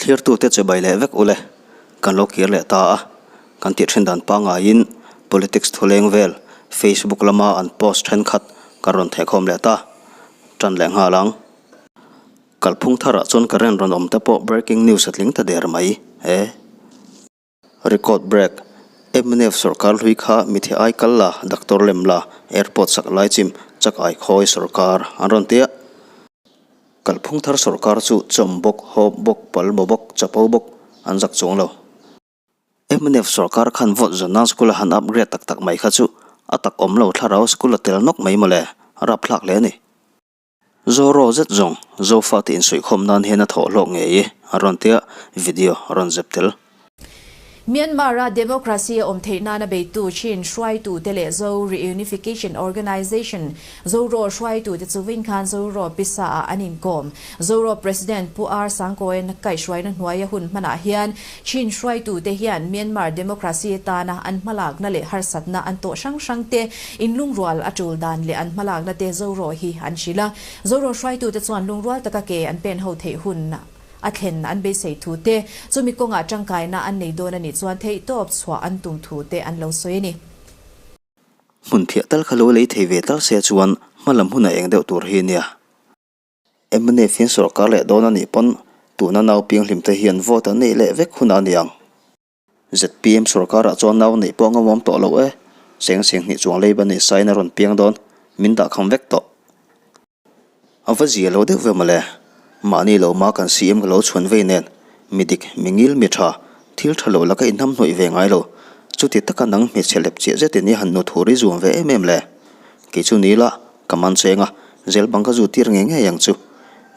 Thlirtute chibai leh vek ule, kan lo kir leh ta a, kan tih thin dan pangaiin politics thuleng vel Facebook lama an post thenkhat kan rawn thehkhawm leh ta, tan leh nghal ang. Kalphung tharah chuan current rawn awm te pawh breaking news a tling ta der mai e. Record break, mnf sorkar hlui kha mithe ai kal la, doctor lem la, airport sak lai chim chak ai khawi sorkar an rawn ti a. Kalphung thar sorkar chu chawm bawk, hawp bawk, pal maw bawk, chapo bawk an zak chuang lo. Mnf sorkar khan vote zawn nan school a han upgrade tak tak mai kha chu a tak awm lo thlarau school a tel nawk mai mawle, rapthlak hle a ni. Zoro zet zawng Zofa tih insuihkhawm nan hian a thawh hlawk ngei e, a rawn tia video a rawn zep tel. Myanmar-a democracy a awm theih nana beitu Chin hruaitute leh Zo Reunification Organization, Zoro, hruaitute chu Vingkhan Zoro pisa-ah an inkawm. Zoro President Pu R Sangkawian kaihhruaina hnuaia hun hmanah hian Chin hruaitute hian Myanmar democracy atana an hmalakna leh harsatna an tawh hrang hrangte inlungrual a tul dan leh an hmalakna te Zoro hi an hrilh a. Zoro hruaitute chuan lungrual taka ke an pen ho theih hun a thlen an beisei thu te, chumi kawngah tangkaina an nei dawn a nih chuan theihtawp chhuah an tum thu te an lo sawi a ni. Hmun phiah tal kha lo lei thei ve tal se chuan hmalam hun a eng deuh tur hi nia. Mnf hian sorkar leh dawn a nih pawn tuna nau pianghlim te hian vote an neih leh vek hun a ni ang. Zpm sorkarah chuan nau neih pawh a ngawmawm tawh lo e, seng seng hnih chuang leiba nei sain a rawn piang dawn, min dah kham vek tawh. A va zia lo deuh ve mawle, mahni lo ma kan CM ka lo chhuan vei nen, mi dik, mi ngil, mi tha, thil tha lo laka inhnamhnawih ve ngai lo, chuti taka nang hmeichhe lep chiah zetin i han nu thur i zuam ve em em le. Kei chu ni la, ka man cheng a, zel bang ka zu tir ngei ngei ang chu.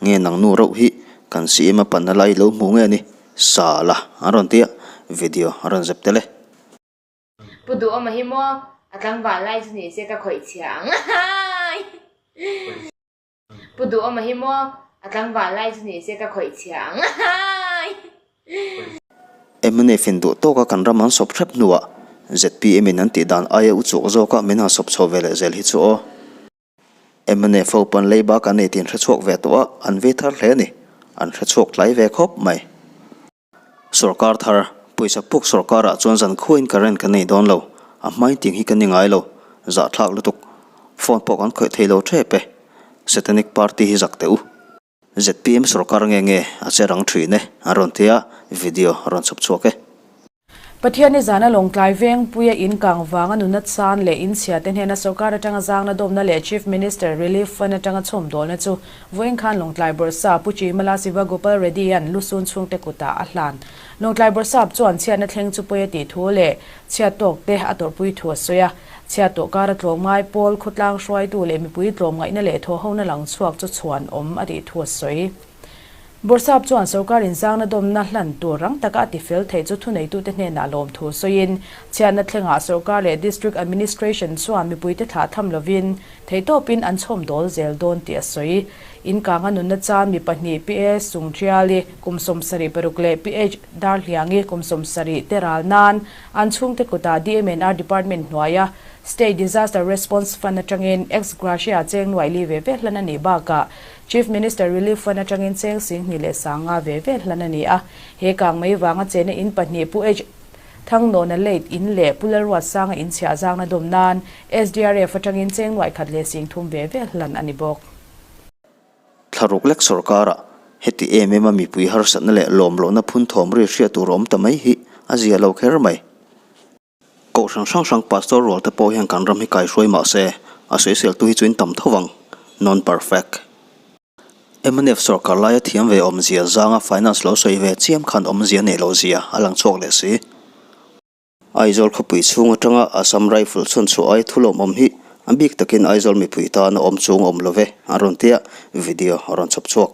Nge nang nu rauh hi kan CM a panna lai lo hmu nge ni? Sa la, an rawn ti a, video a rawn zep tel e. Pu Duhawma hi maw a tlangval lai chu ni se ka khawih chhia ang hai. Pu Duhawma hi maw a tlangval lai chu ni se ka khawih chhia ang hai. Mnf in duh tawka kan ram an sawp hrep hnuah zpm in an tih dan aia u chuk zawka min han sawp chho ve leh zel hi chu aw. Mnf ho pawn leiba kan nei tin hrechhuak ve tawh a, an vei thar hle a ni. An hrechhuak tlai ve khawp mai. Sorkar thar, pawisa puk sorkarah chuan zan khuain current kan nei dawn lo, a hmain ting hi kan ni ngai lo, zahthlak lutuk. Phone pawh kan khawih thei lo thep e. Satanic party hi zak teh u. Zpm sorkar nge nge a che rang thin e, an rawn ti a, video a rawn chhawp chhuak e. Pathianni zana Lawngtlai Vengpuia in kang vanga nuna chan leh in chhia te hnena sorkar atanga zangna dawmna leh Chief Minister Relief Fund atanga chhawm dawlna chu vawiin khan Lawngtlai Bawrhsap Pu Chimala Siva Gopal Reddy-a'n lusun chhungte kutah a hlan. Lawngtlai Bawrhsap chuan chhiatna thleng chu pawi a tih thu leh chhiat tawk te a tawrhpui thu a sawi a. Chhiat tawh kara tlawmngai pawl, khawtlang hruaitu leh mipui tlawmngaihna leh thawhhona lang chhuak chu chhuan awm a tih thu a sawi. Bawrhsap chuan sorkar inzangna dawmna hlan tur rang taka a tifel theih chu thuneitute hnenah lawmthu sawiin, chhiatna thlengah sorkar leh District Administration chuan mipuite thlah tham lovin theihtawpin an chhawmdawl zel dawn tih a sawi. Inkanga nunna chan mi pahnih PA Sungṭiali kum 76 leh PH Darhliangi kum 70 te ral nan an chhungte kutah DMNR Department hnuaia State Disaster Response Fund atangin ex gratia cheng nuaih li ve ve hlan a nih bakah Chief Minister Relief Fund atangin cheng 20,500 ve ve hlan a ni a. He kang mai vanga chena in pahnih Pu H. Thangnawna late in leh Pu Lalruatsanga in chhiah zangna dawm nan SDRF atangin cheng nuaih khat leh 30,000 ve ve hlan a ni bawk. Thlaruk lek sorkara heti em em a mipui harsatna leh lawmlohna phun thawm ri hriat tur awm ta mai hi a zia lo kher mai. Kohhran hrang hrang pastor rual te pawh hian kan ram hi kaihruai mah se, a sawiseltu hi chu in tam tho vang. Non perfect. Mnf sorkar laia thiam ve awmzia zanga finance lo sawi ve chiam khan awmzia neih loh zia a lang chhuak leh si. Aizawl khawpui chhung atanga Assam Rifle chhun chhuah ai thulawmawm hi a bik takin Aizawl mipui tan a awm chung awm lo ve, a rawn tia video a rawn chhawp chhuak.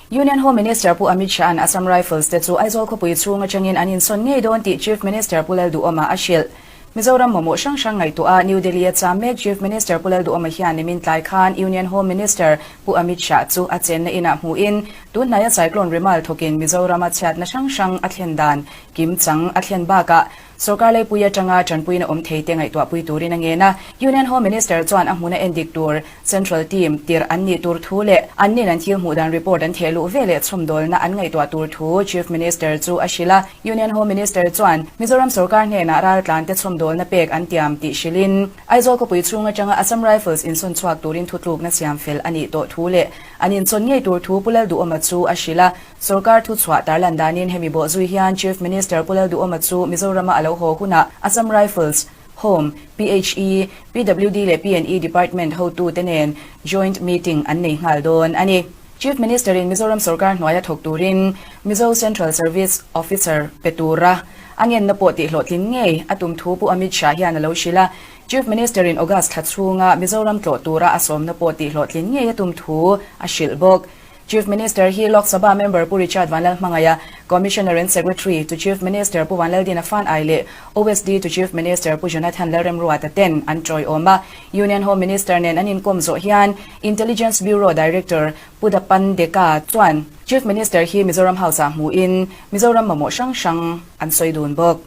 Union Home Minister Pu Amit Shah-a'n Assam Rifles te chu Aizawl khawpui chhung atangin an insawn ngei dawn tih Chief Minister Pu Lalduhawma a hrilh. Mizoram mamawh hrang hrang ngaihtuah a New Delhi a cham mek Chief Minister Pu Lalduhawma hian nimin tlai khan Union Home Minister Pu Amit Shah chu a chenna inah hmuhin tunhnaia Cyclone Remal thawkin Mizorama chhiatna hrang hrang a thlen dan kim chang a thlen bakah Sorkar leipui atanga tanpuina awm thei te ngaihtuahpui turin a ngen a. Union Home Minister chuan a hmuna endik tur Central Team tirh an nih tur thu leh an nin an thil hmuh dan report an theh luh ve leh chhawmdawlna an ngaihtuah tur thu Chief Minister chu a hrilh a. Union Home Minister chuan Mizoram sorkar hnenah raltlante chhawmdawlna pek an tiam tih hrilhin Aizawl khawpui chhung atanga Assam Rifles insawn chhuak turin thutlukna siam fel a nih tawh thu leh an inchawn ngei tur thu Pu Lalduhawma chu a hrilh a. Sorkar thuchhuah tarlan danin hemi bawhzui hian Chief Minister Pu Lalduhawma chu Mizorama a lo haw hunah Assam Rifles, Home, PHE, PWD leh PNE Department hotute nen Joint Meeting an nei nghal dawn a ni. Chief Minister-in Mizoram sorkar hnuaia thawk turin Mizo Central Service Officer pe tura a ngenna pawh tihhlawhtlin ngei a tum thu Pu Amit Shah hian a lo hrilh a. Chief Minister-in August thla chhunga Mizoram tlawh tura a sawmna pawh tihhlawhtlin ngei a tum thu a hrilh bawk. Chief Minister hi Lok Sabha member Pu Richard Vanlalhmangaia, Commissioner and Secretary to Chief Minister Pu Vanlaldina Fanai leh OSD to Chief Minister Pu Jonathan Lalremruata ten an tawiawm a. Union Home Minister nen an inkawm zawh hian Intelligence Bureau Director Pu Dapan Deka chuan Chief Minister hi Mizoram House-ah hmuhin Mizoram mamawh hrang hrang an sawi dun bawk.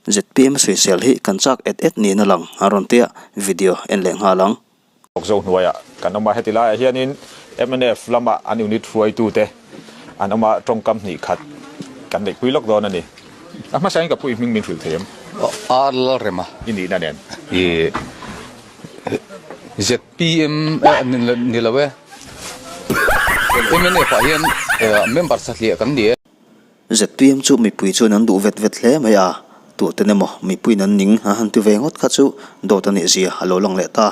Zpm sawisel hi kan chak et et niin a lang a rawn tia video en leh nghal ang. Zo hnuaiah kan awm a, heti laiah hianin mnf lama an unit hruaitute an awm a, tawngkam hnih khat kan neihpui lawk dawn a ni. A hmasain ka pu i hming min hrilh thei em? Ar Lalrema. I nihna nen. I zpm ni lo e. Mnf ah hian member satliah kan ni e. Zpm chu mipui chuan an duh vet vet hle mai a, tuten emaw mipuiin an ning an han ti ve ngawt kha chu dawt a nih zia a lo lang leh ta.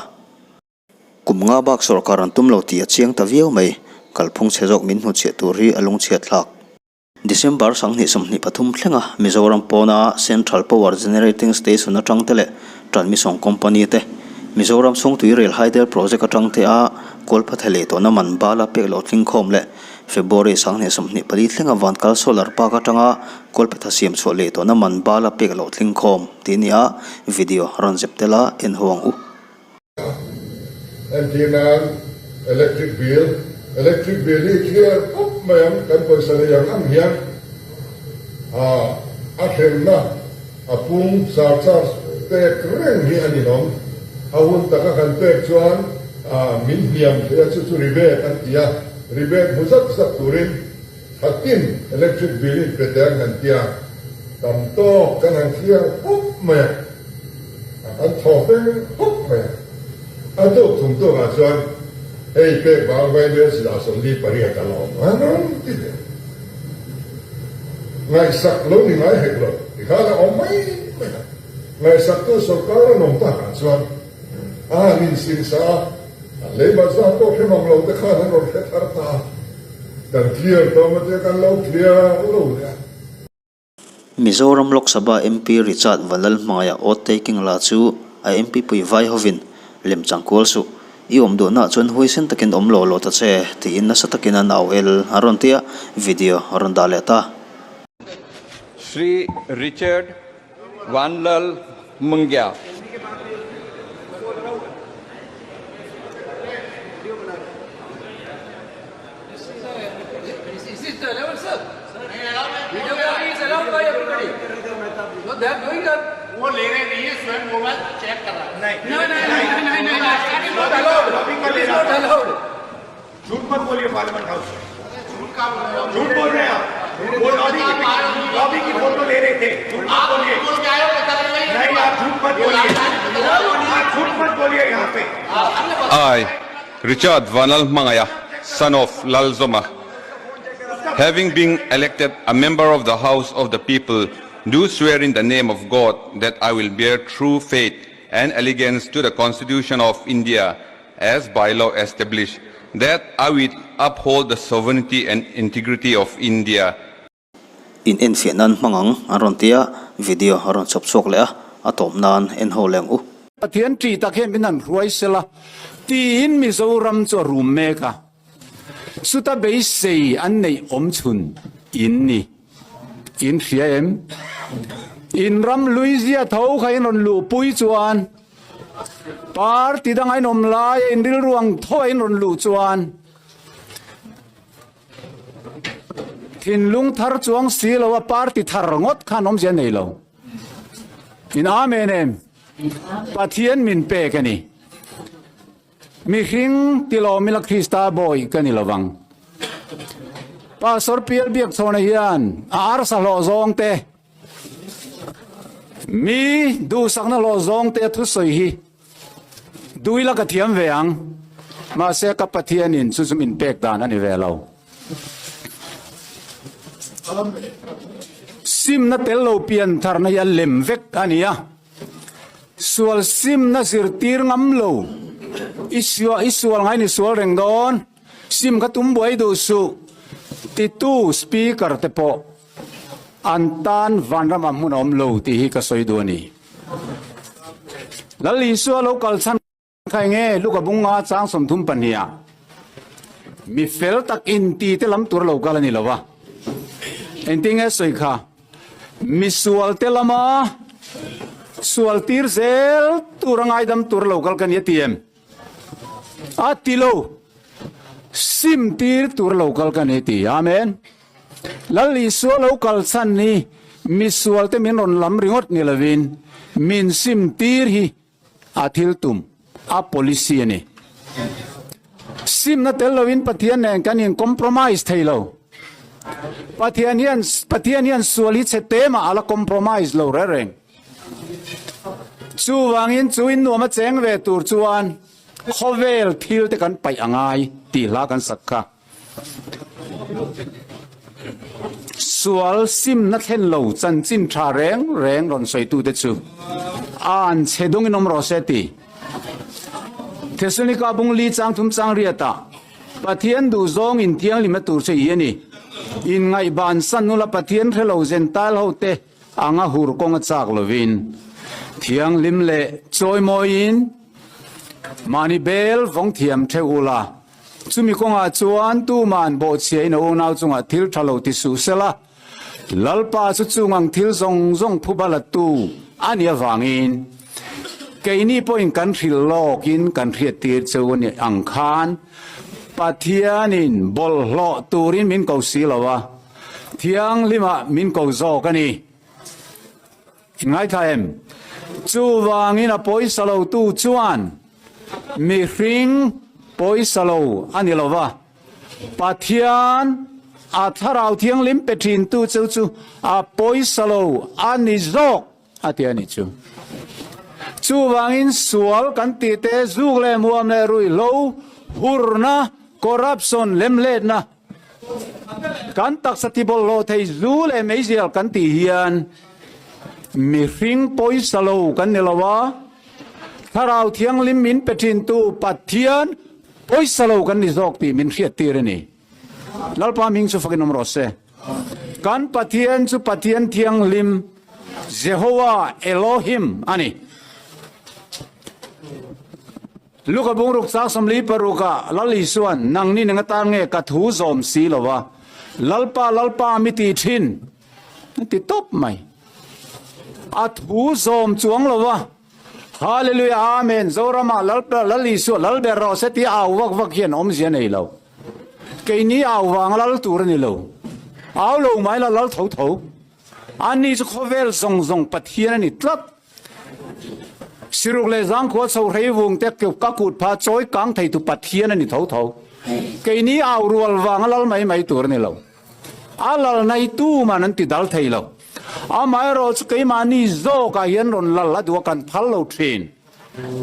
Kum nga bak sawrkar an tum lo tih a chiang ta viau mai, kalphung chhe zawk min hnuchhiah tur hi a lungchhiat thlak. December 2023 thlenga Mizoram pawna Central Power Generating Station atang te leh Transmission Company te, Mizoram chhung tui rel Hydel Project atang te a Kawlphatha lei tawhna man bala pek loh tlingkhawm leh February 2024 thlenga Vankal Solar Park atanga Kawlphetha siam chhuah leh tawhna man bala pek loh tling khawm tih a ni a, video rawn zep tel a en ho ang u. Entir nan electric bill, electric bill hi clear pup mai ang kan pawisa nei ang ang hian a hremna a pung surcharge pek reng hi a ninawm. A hun taka kan pek chuan min hniam thei a chu chu rebate an ti a. Rebate hmu zak zak turin thlatin electric bill in pe teh ang han tia tam tawk kan han thliar pup mai a, a kan thaw feng pup mai a. A tuk thum tukah chuan hei pek bang vai vel si dah 48 a la awm a rawn ti ve. Ngaihsak lo ni ngai hek lo tikhan a awm mai mai a. Ngaihsaktu sawrkar an awm takah chuan a han insingsa a. An lei bazar pawh hre mang lo te khan an rawn hre thar ta a, kan clear tawh maw tia kan lo clear lo leh a. Mizoram Lok Sabha MP Richard Vanlalhmaiah oath taking la chu a MP pui vai hovin lemchang kual suh, i awm duhnaah chuan huaisen takin awm lo lo ta che tiin nasa takin an au el a rawn ti a, video a rawn dah leh ta. Shri Richard Vanlal Mungya. झूठ मत बोलिए parliament house झूठ बोल रहे हैं आप वो लॉबी की लॉबी की फोटो ले रहे थे झूठ मत बोलिए नहीं आप झूठ मत बोलिए आप झूठ मत बोलिए यहाँ पे I, Richard Vanlalhmangaiah, son of Lalzawma, having been elected a member of the House of the People, do swear in the name of God that I will bear true faith and allegiance to the Constitution of India as by law established, that I will uphold the sovereignty and integrity of India. In enfiah nan hmang ang an rawn ti a, video a rawn chhawp chhuak leh a, a tawp nan en ho leh ang u. Pathian ṭih tak hian min han hruai sela tiin Mizoram chu a rum mek a, chuta beisei an neih awm chhun in ni. In hria em? In ram luizia tho kha in rawn luhpui chuan party danga in awm laia in rilru ang tho a in rawn luh chuan thinlung thar chuang si lo a party thar ngawt khan awmzia nei lo. In Amen em? Pathian min pek a ni. Mihring tilawm ila Krista bawi ka ni lovang. Pastor Pial Biakchhawna hian a arsa hlawh zawng te, mi duhsakna hlawh zawng te a thusawi hi duh ila ka thiam ve ang. Mahse ka Pathianin chu chu min pek dan a ni ve lo. Simna tel lo piantharna hi a lem vek a ni a. Sual simna zirtir ngam lo. I sual i sual ngai ni sual reng dawn. Sim kha tum buai duh suh. Titu speaker te pawh an tan vanram ah hmun a awm lo tih hi ka sawi duh a ni. Lal Isua lo kal chhan. Kha enge Luka bunga chang 32 ah mi fel tak in ti te lam tur lo kal a ni lo va. Engtin nge sawi kha? Mi sual te lama sual tir zel tur a ngaidam tur lo kal ka ni a ti em? A ti lo. Sim tir tur lo kal ka ni a ti. Amen. Lal Isua lo kal chhan hi mi sual te min rawn lam ringawt ni lovin min sim tir hi A thil tum, a policy a ni. Simna tel loin Pathian nen kan in compromise thei lo. Pathian hian Pathian hian sual hi chhe te mah a la compromise lo reng reng. Chuvangin chu in nuam a cheng ve tur chuan khawvel thil te kan paih a ngai tih hla kan sak kha. Sual simna thlen lo chanchin tha reng reng rawn sawitute chu an chhe dungin awm rawh se ti. Thesalonika bung li chang thum chang riatah Pathian duh zawng in thianghlim a tur che i a ni. Inngaihban san nula Pathian hre lo Gentile hote anga hur kawng a chak lovin thianghlim leh chawimawiin mahni bel vawng thiam theuh ula. Chumi kawngah chuan tuman bawhchhiain a unau chungah thil tha lo ti suh sela, Lalpa chu chung ang thil zawng zawng phuba latu a nih avangin keini pawhin kan hrilh lawkin kan hriattir cheu a nih ang khan Pathianin bawlhhlawh turin min ko si lo a, Thianghlimah min ko zawk a ni. Ngaithla em? Chuvangin a pawisa lotu chuan mihring pawisa lo a ni lo va, Pathian a Thlarau Thianghlim pe thintu chu chu a pawisa lo a ni zawk a ti a ni chu. Chuvangin sual kan tih te, zuk leh muam leh ruihhlo, hurna, corruption, lemletna, Kan taksa tibawlhhlawh thei zu leh meizial kan tih hian mihring pawisa lo kan ni lo a, Thlarau Thianghlim min pe thintu Pathian pawisa lo kan ni zawk tih min hriattir a ni. Lalpa hming chu fakin awm rawh se. Kan Pathian chu Pathian Thianghlim, Jehovah Elohim a ni. Luka bungruk chang 46 ah Lal Isuan, Nangni nang atan nge ka thu zawm si lo va, Lalpa, Lalpa mi ti thin, a ti tawp mai. A thu zawm chuang lo va, Hallelujah, Amen, Zoramah Lalpa, Lal Isua, Lal ber rawh se tia au vak vak hian awmzia nei lo. Keini au vanga lal tur a ni lo. Au lo mai la lal tho tho. Ani chu khawvel zawng zawng Pathian a ni tlat. Siruk leh zangkhua chho hrei vung te ka kut pha chawi kang thei tu Pathian a ni tho tho. Keini au rual vang a lal mai mai tur a ni lo. A lal nai tu man an ti dal thei lo. Amaherawh chu keimahni zawkah hian rawn lal a duh a kan phal lo thin.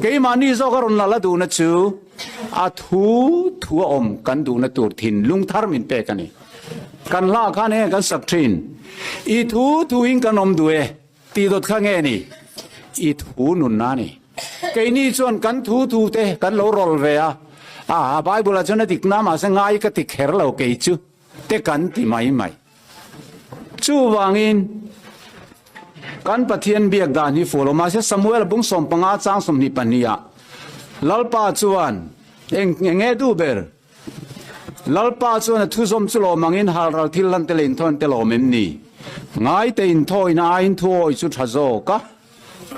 Keimahni zawk a rawn lal a duhna chu a thu thu a awm kan duhna tur thinlung thar min pek a ni. Kan hla khan enge kan sak thin? I thu thuin kan awm duh e. Tih dawt kha nge ni? I thu nunna a ni. Keini chuan kan thu thu te kan lo rawl ve a, a Bible ah chuan a dik na mahse ngai ka ti kher lo kei chu te kan ti mai mai. Chuvangin kan Pathian biak dan hi fuh lo mahse Samuel bung 15 chang 22 ah Lalpa chuan eng enge duh ber? Lalpa chuan a thuzawm chu lawm angin halral thil lan te leh inthawn te lawm em ni? Ngaite inthawina aiin thuawi chu tha zawk a,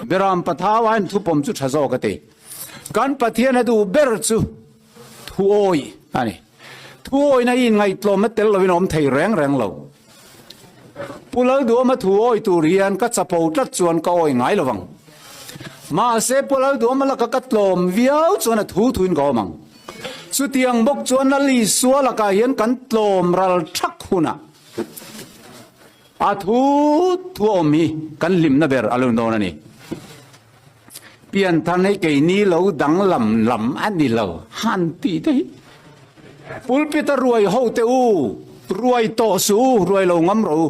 Beram pathau aiin thupawm chu tha zawk a ti. Kan Pathian a duh ber chu thuawi a ni. Thuawina hi inngaihtlawmna tel lovin a awm thei reng reng lo. Pu Lalduama thuawi tur hian ka chapo tlat chuan ka awi ngai lovang. Mahse Pu Lalduama laka ka tlawm viau chuan a thu thuin ka awm ang. Chutiang bawk chuan Lal Isua lakah hian kan tlawm ral thak hunah a thu thu awm hi kan hlimna ber a lo dawn a ni. Pianthar hi keini lo danglam lam a ni lo han tih te hi. Pulpit a ruai ho te u, ruai tawh suh u, ruai lo ngam rawh u.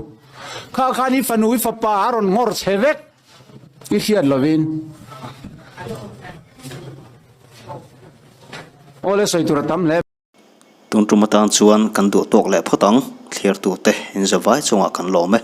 Kha khan i fanu i fapa a rawn nghawr che vek. I hriat lovin. Awle sawi tur a tam hle. Tun tum atan chuan kan duh tawk leh phawt ang, thliartute in zavai chungah kan lawm e.